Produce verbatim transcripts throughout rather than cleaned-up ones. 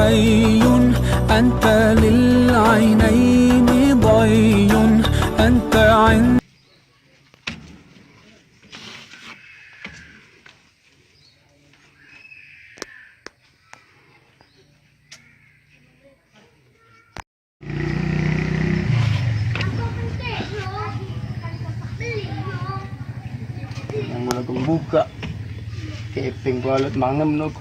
حي أنت للعينين ضي أنت عند Yang mula kembuka. Kepeng balut mangem no.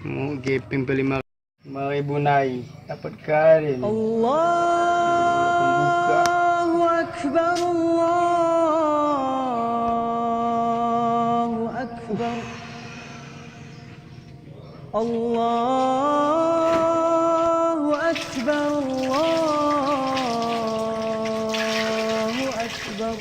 Mu gepeng pe lima, lima ribu nai, dapet kari ni. Allahu Akbar, Allahu Akbar. Allahu Akbar, Allahu Akbar.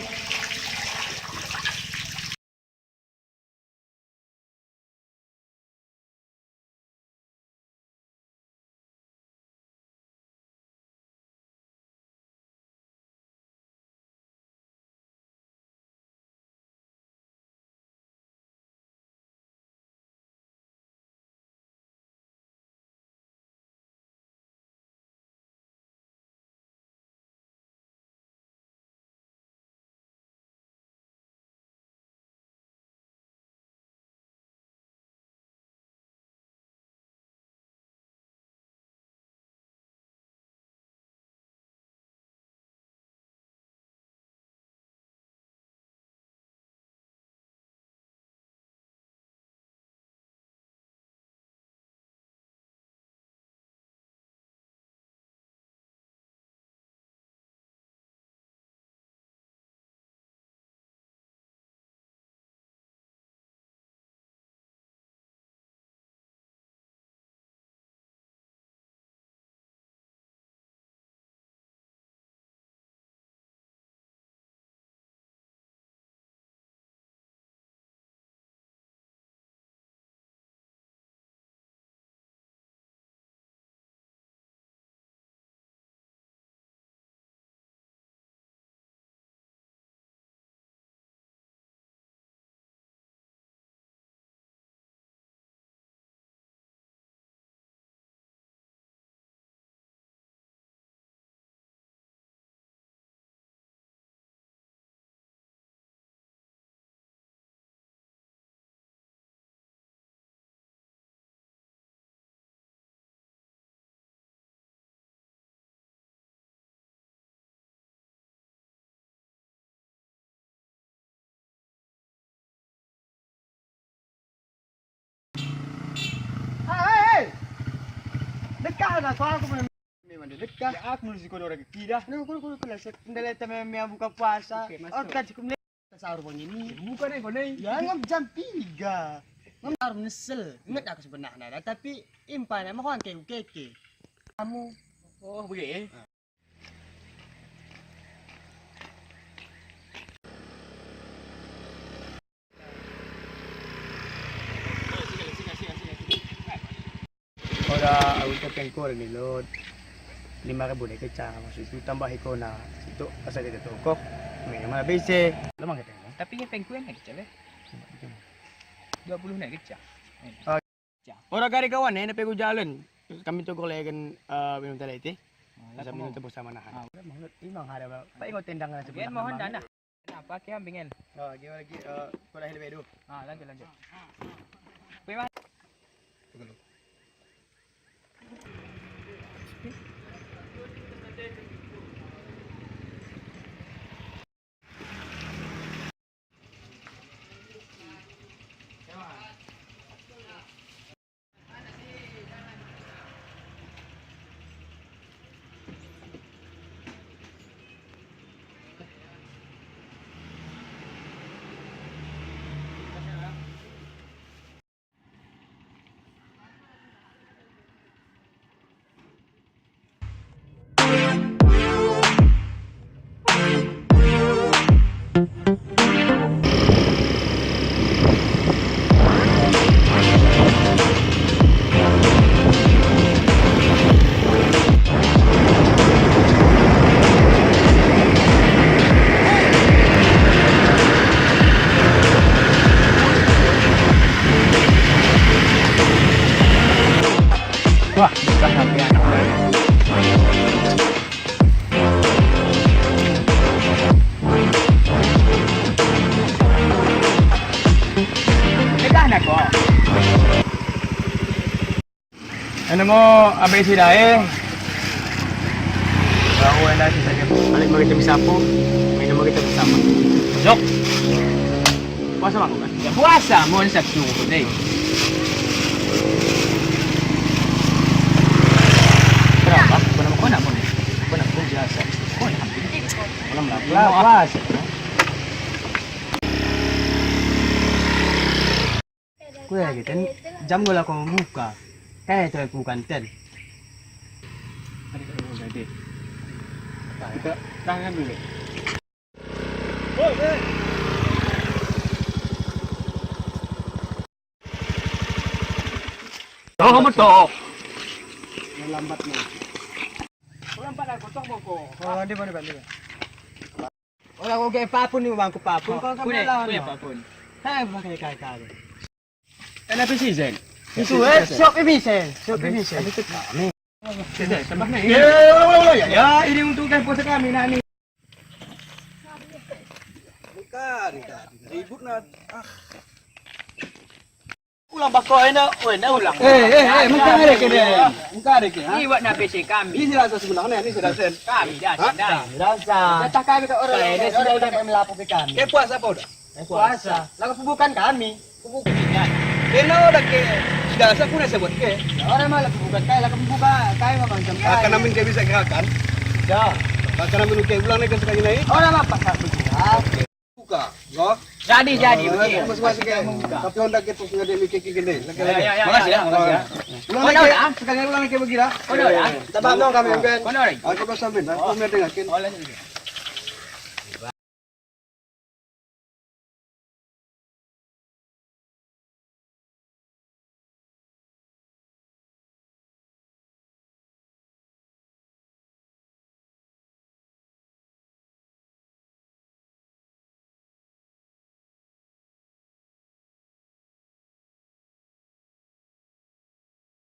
Hei, hei! Dekka na, ko aku mem-, memang dekka. Ya, aku nulis kono orang ketiga. Lu, lu, lu, lu, lu, sek-, ndele teme mea buka puasa. Oke, masuk. Oke, cukup. Sahur bangin i. Buka ne, kono i. Ya, ngam jam tiga. Ngam sahur nesel. Inget aku sebenarna, tapi impan ema koan ke ukeke. Kamu. Oh, bege. Oda, aku kepeng ko ni, Lot. Lima ribu ne kecah, maksudku tambahi kona. Situ asa kita toko. Memang habis e. Lemang kepeng ko? Tapi kepeng ku ne kecah, le. Dua puluh ne kecah. Ah. Oda kari kawan, eh, na pe ku jalen. Kami toko legen, eh, minum teh laut. Asa minum teh bersama nahan. Ah, udah, mohon, imang ada, Pak. Pak, ingot tendang aja. Mohon dana. Kenapa ki ambingen? Oh, gimana lagi, eh, kuliah lebih dulu. Ah, lanjut, lanjut. Kuliah. Wah, bukan sampai anak. Pegang nak kau. Anu ngo, abe si dae. Kau enak si saja. Balik bagi kita bersama. Main bagi kita bersama. Jok. Puasa mangko kan? Ya puasa, mohon sabtu deh. Berapa? Kau nak, kau nak, kau nak, kau nak, kau nak biasa. Kau nak ambil. Kau nak puasa. Kuliah kita jam dua lah kau buka. Kan itu bukan ten. Ada kau buka deh. Kita tangan dulu. Oh, kamu toh. Lambat nih. Lambat aku toh mau kok. Oh, dia mana, dia? Ora kau ke papun ni bangku papun. Kau kau lawan. Papun. Hei, pakai kai kai. Kan apa sih, Zen? Itu eh, siap ini, Zen. Siap ini, Zen. Ya, ini untuk puasa kami, nak ni. Bukan, bukan. Ribut, nah. Ah. Ulang bako ena, oh, ena ulang. Eh, eh, eh, mengko arek ena. Mengko arek ena. Ini buat nape sih kami? Ini rasa sebenarnya, ini sudah sen. Kami dah, dah. Datang kami ke orang. Ini sudah kami lapor ke kami. Ke puasa apa udah? Puasa. Lagu pembukaan kami. Pembukaan. Kena udah ke, tidak, saya pun saya buat ke. Orang malah pembukaan kai, lagu pembukaan kai macam kai. Akan amin ke bisa gerakan. Ya. Akan amin oke, ulang lagi sekali lagi. Orang apa tak bergerak? Buka, no? Jadi, jadi, oke. Masing-masing ke. Tapi onda kita sudah dia mikir gini. Makasih ya, makasih ya. Ulang lagi, sekali ulang lagi begira. Kono ya. Tambah no kami kan. Kono lagi. Aku sambil, aku dengarkan.